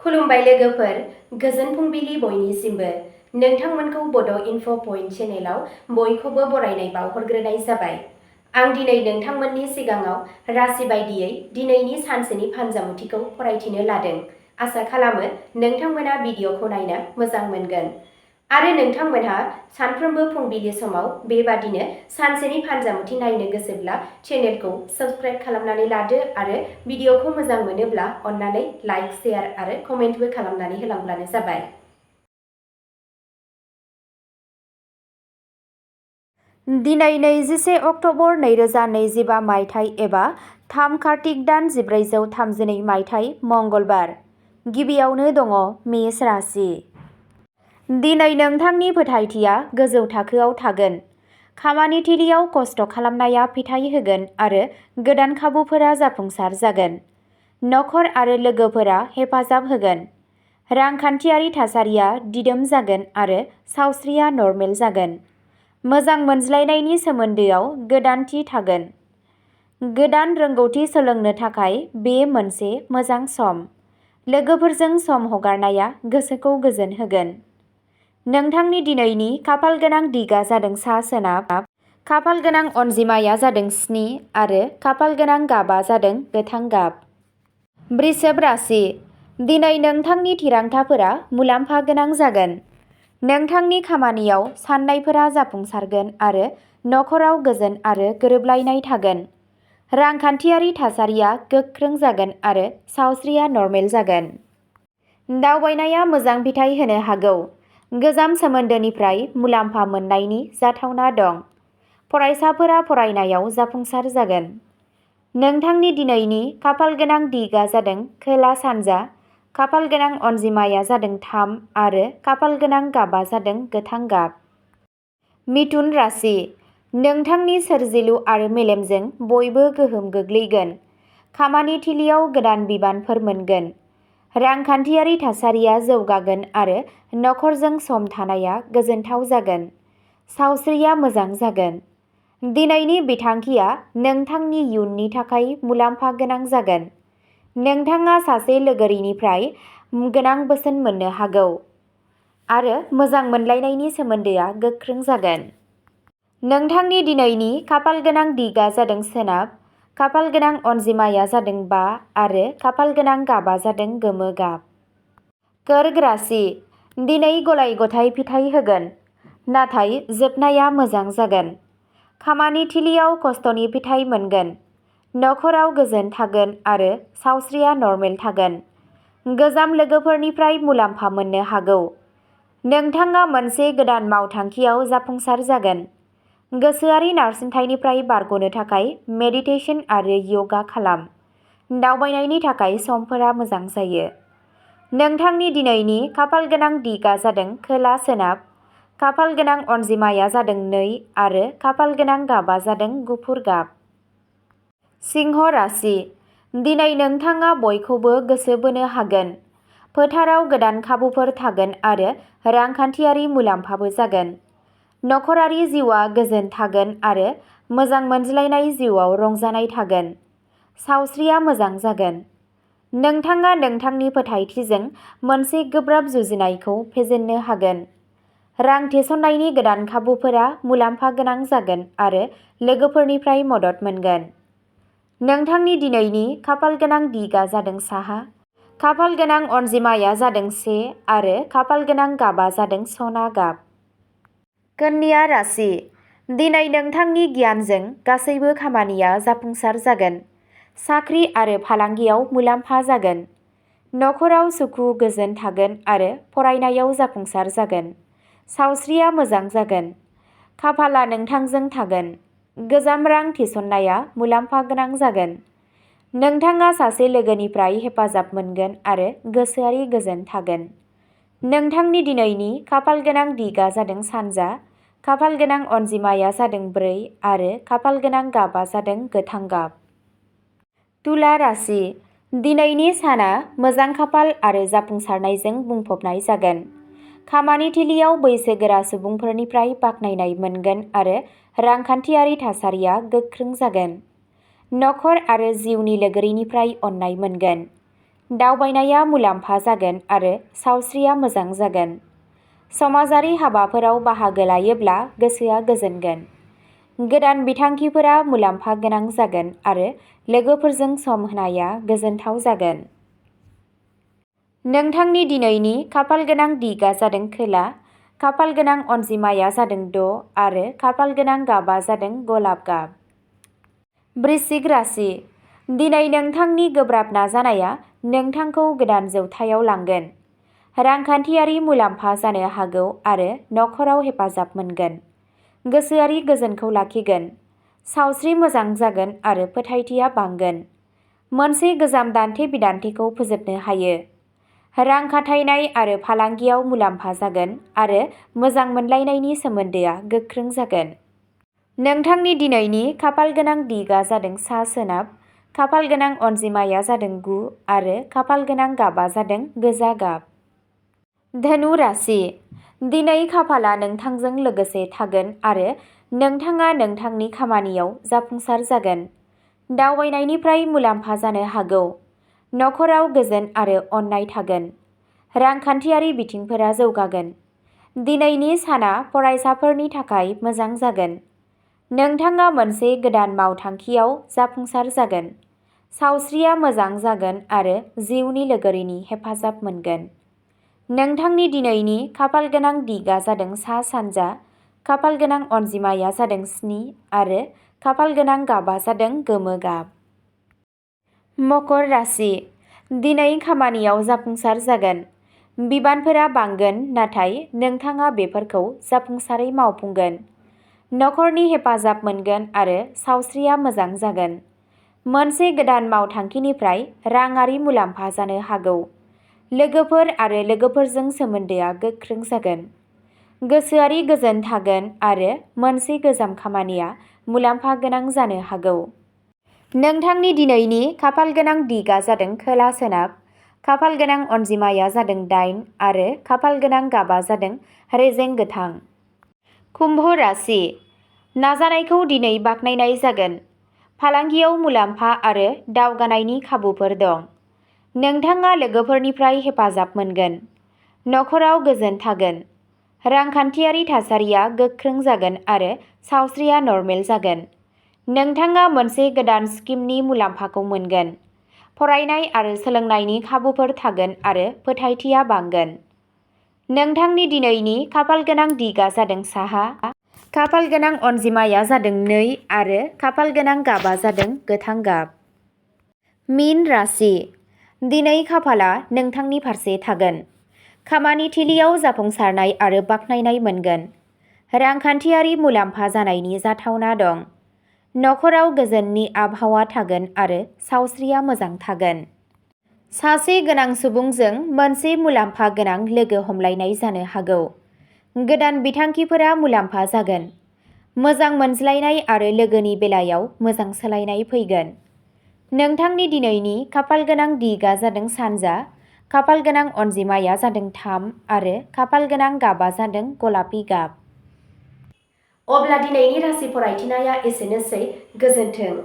खुलुमबाय लोगोफोर, गोजोन फुंबिलि बयनिसिमबो। नोंथांमोनखौ बड' इनफ' पइन्ट चेनेलाव बयखौबो बरायनाय बावहरग्रोनाय जाबाय। आं दिनै नोंथांमोननि सिगाङाव राशि बायदियै दिनैनि सानसेनि फानजामुथिखौ फरायथिनो लादों। आसा खालामो नोंथांमोना भिडिअ'खौ नायनो मोजां मोनगोन। आरो नोंथांमोनहा सानफ्रोमबो फुंबिलि समाव बेबादिनो सानसेनि फानजामुथि नायनो गोसोब्ला चेनेलखौ साबस्क्राइब खालामनानै लादो आरो भिडिअ'खौ मोजां मोनोब्ला अन्नानै लाइक, शेयार आरो कमेन्टबो खालामनानै होलांब्लानो जाबाय। दिनै 21 अक्ट'बर 2025 मायथाइ एबा 3 कार्तिक दान 1432 मायथाइ मंगलबार। गिबियावनो दङ मेष राशि। दिनै नोंथांनि फोथायथिया गोजौ थाखोआव थागोन। खामानिथिलियाव खस्थ' खालामनाया फिथाइ होगोन आरो गोदान खाबुफोरा जाफुंसार जागोन। नखर आरो लोगोफोरा हेफाजाब होगोन। रांखान्थियारि थासारिया दिदोम जागोन आरो सावस्रिया नर्मेल जागोन। मोजां मोनज्लायनायनि सोमोन्दोआव गोदानथि थागोन। गोदान रोंगौथि सोलोंनो थाखाय बे मोनसे मोजां सम। लोगोफोरजों सम हगारनाया गोसोखौ गोजोन होगोन। नोंथांनि दिनैनि खाफाल गोनां दिगा जादों सा-सोनाब। खाफाल गोनां अनजिमाया जादों 7 आरो खाफाल गोनां गाबा जादों गोथां गाब। वृषभ राशि। दिनै नोंथांनि थिरांथाफोरा मुलाम्फा गोनां जागोन। नोंथांनि खामानियाव साननायफोरा जाफुंसारगोन आरो नखराव गोजोन आरो गोरोबलायनाय थागोन। रांखान्थियारि थासारिया गोख्रों जागोन आरो सावस्रिया नर्मेल जागोन। दावबायनाया मोजां फिथाय होनो हागौ। गोजाम सोमोन्दोनिफ्राय मुलाम्फा मोननायनि जाथावना दं। फरायसाफोरा फरायनायाव जाफुंसार जागोन। नोंथांनि दिनैनि खाफाल गोनां दिगा जादों खोला-सानजा। खाफाल गोनां अनजिमाया जादों 3 आरो खाफाल गोनां गाबा जादों गोथां गाब। मिथुन राशि। नोंथांनि सोरजिलु आरो मेलेमजों बयबो गोहोम गोग्लैगोन। खामानि थिलियाव गोदान बिबानफोर मोनगोन। रांखान्थियारि थासारिया जौगागोन आरो नखरजों सम थानाया गोजोनथाव जागोन। सावस्रिया मोजां जागोन। दिनैनि बिथांखिया नोंथांनि इयुननि थाखाय मुलाम्फा गोनां जागोन। नोंथाङा सासे लोगोरिनिफ्राय गोनां बोसोन मोननो हागौ आरो मोजां मोनलायनायनि सोमोन्दोआ गोख्रों जागोन। नोंथांनि दिनैनि खाफाल गोनां दिगा जादों सोनाब। खाफाल गोनां अनजिमाया जादों 5 आरो खाफाल गोनां गाबा जादों गोमो गाब। कर्क राशि। दिनै गलाय-गथाय फिथाइ होगोन, नाथाय जोबनाया मोजां जागोन। खामानि थिलियाव खस्थ'नि फिथाइ मोनगोन। नखराव गोजोन थागोन आरो सावस्रिया नर्मेल थागोन। गोजाम लोगोफोरनिफ्राय मुलाम्फा मोननो हागौ। नोंथाङा मोनसे गोदान मावथांखियाव जाफुंसार जागोन। गोसोआरि नारसिनथायनिफ्राय बारग'नो थाखाय मेडिटेसन आरो यगा खालाम। दावबायनायनि थाखाय समफोरा मोजां जायो। नोंथांनि दिनैनि खाफाल गोनां दिगा जादों खोला-सोनाब। खाफाल गोनां अनजिमाया जादों 2 आरो खाफाल गोनां गाबा जादों गुफुर गाब। सिंह राशि। दिनै नोंथाङा बयखौबो गोसो बोनो हागोन। फोथाराव गोदान खाबुफोर थागोन आरो रांखान्थियारि मुलाम्फाबो जागोन। नखरारि जिउआ गोजोन थागोन आरो मोजां मोनज्लायनाय जिउआव रंजानाय थागोन। सावस्रिया मोजां जागोन। नोंथाङा नोंथांनि फोथायथिजों मोनसे गोब्राब जुजिनायखौ फेजेननो हागोन। रां थिसननायनि गोदान खाबुफोरा मुलाम्फा गोनां जागोन आरो लोगोफोरनिफ्राय मदद मोनगोन। नोंथांनि दिनैनि खाफाल गोनां दिगा जादों साहा। खाफाल गोनां अनजिमाया जादों 1 आरो खाफाल गोनां गाबा जादों सना गाब। कन्या राशि। दिनै नोंथांनि गियानजों गासैबो खामानिया जाफुंसार जागोन। साख्रि आरो फालांगियाव मुलाम्फा जागोन। नखराव सुखु गोजोन थागोन आरो फरायनायाव जाफुंसार जागोन। सावस्रिया मोजां जागोन। खाफालआ नोंथांजों थागोन। गोजाम रां थिसननाया मुलाम्फा गोनां जागोन। नोंथाङा सासे लोगोनिफ्राय हेफाजाब मोनगोन आरो गोसोआरि गोजोन थागोन। नोंथांनि दिनैनि खाफाल गोनां दिगा जादों सानजा। खाफाल गोनां अनजिमाया जादों 4 आरो खाफाल गोनां गाबा जादों गोथां गाब। तुला राशि। दिनैनि साना मोजां खाफाल आरो जाफुंसारनायजों बुंफबनाय जागोन। खामानि थिलियाव बैसोगोरा सुबुंफोरनिफ्राय बाख्नायनाय मोनगोन आरो रांखान्थियारि थासारिया गोख्रों जागोन। नखर आरो जिउनि लोगोरिनिफ्राय अननाय मोनगोन। दावबायनाया मुलाम्फा जागोन आरो सावस्रिया मोजां जागोन। समाजारि हाबाफोराव बाहागो लायोब्ला गोसोआ गोजोनगोन। गोदान बिथांखिफोरा मुलाम्फा गोनां जागोन आरो लोगोफोरजों सम होनाया गोजोनथाव जागोन। नोंथांनि दिनैनि खाफालगोनां दिगा जादों खोला, खाफालगोनां अनजिमाया जादों 6 आरो खाफालगोनां गाबा जादों गलाब गाब। वृश्चिक राशि। दिनै नोंथांनि गोब्राब नाजानाया नोंथांखौ गोदान जौथायाव लांगोन। रांखान्थियारि मुलाम्फा जानो हागौ आरो नखराव हेफाजाब मोनगोन। गोसोआरि गोजोनखौ लाखिगोन। सावस्रि मोजां जागोन आरो फोथायथिया बांगोन। मोनसे गोजाम दान्थे-बिदान्थेखौ फोजोबनो हायो। रां खाथायनाय आरो फालांगियाव मुलाम्फा जागोन आरो मोजां मोनलायनायनि सोमोन्दोआ गोख्रों जागोन। नोंथांनि दिनैनि खाफालगोनां दिगा जादों सा-सोनाब, खाफालगोनां अनजिमाया जादों 9 आरो खाफालगोनां गाबा जादों गोजा गाब। धनु राशि। दिनै खाफालआ नोंथांजों लोगोसे थागोन आरो नोंथाङा नोंथांनि खामानियाव जाफुंसार जागोन। दावबायनायनिफ्राय मुलाम्फा जानो हागौ। नखराव गोजोन आरो अननाय थागोन। रांखान्थियारि बिथिंफोरा जौगागोन। दिनैनि साना फरायसाफोरनि थाखाय मोजां जागोन। नोंथाङा मोनसे गोदान मावथांखियाव जाफुंसार जागोन। सावस्रिया मोजां जागोन आरो जिउनि लोगोरिनि हेफाजाब मोनगोन। नोंथांनि दिनैनि खाफालगोनां दिगा जादों सा-सानजा, खाफालगोनां अनजिमाया जादों 7 आरो खाफालगोनां गाबा जादों गोमो गाब। मकर राशि। दिनै खामानियाव जाफुंसार जागोन। बिबानफोरा बांगोन नाथाय नोंथाङा बेफोरखौ जाफुंसारै मावफुंगोन। नखरनि हेफाजाब मोनगोन आरो सावस्रिया मोजां जागोन। मोनसे गोदान मावथांखिनिफ्राय राङारि मुलाम्फा जानो हागौ। लोगोफोर आरो लोगोफोरजों सोमोन्दोआ गोख्रों जागोन। गोसोआरि गोजोन थागोन आरो मोनसे गोजाम खामानिया मुलाम्फा गोनां जानो हागौ। नोंथांनि दिनैनि खाफालगोनां दिगा जादों खोला-सोनाब, खाफालगोनां अनजिमाया जादों 8 आरो खाफालगोनां गाबा जादों रेजें गोथां। कुम्भ राशि। नाजानायखौ दिनै बाख्नायनाय जागोन। फालांगियाव मुलाम्फा आरो दावगानायनि खाबुफोर दं। नोंथाङा लोगोफोरनिफ्राय हेफाजाब मोनगोन। नखराव गोजोन थागोन। रांखान्थियारि थासारिया गोख्रों जागोन आरो सावस्रिया नर्मेल जागोन। नोंथाङा मोनसे गोदान स्किमनि मुलाम्फाखौ मोनगोन। फरायनाय आरो सोलोंनायनि खाबुफोर थागोन आरो फोथायथिया बांगोन। नोंथांनि दिनैनि खाफालगोनां दिगा जादों साहा, खाफालगोनां अनजिमाया जादों 2 आरो खाफालगोनां गाबा जादों गोथां गाब। मीन राशि। दिनै खाफालआ नोंथांनि फारसे थागोन। खामानि थिलियाव जाफुंसारनाय आरो बाख्नायनाय मोनगोन। रांखान्थियारि मुलाम्फा जानायनि जाथावना दं। नखराव गोजोननि आबहावा थागोन आरो सावस्रिया मोजां थागोन। सासे गोनां सुबुंजों मोनसे मुलाम्फा गोनां लोगो हमलायनाय जानो हागौ। गोदान बिथांखिफोरा मुलाम्फा जागोन। मोजां मोनज्लायनाय आरो लोगोनि बेलायाव मोजां सोलायनाय फैगोन। नोंथांनि दिनैनि खाफालगोनां दिगा जादों सानजा, खाफालगोनां अनजिमाया जादों 3 आरो खाफालगोनां गाबा जादों गलापि गाब। अब्ला दिनैनि राशि फरायथिनाया एसेनोसै। गोजोन्थों।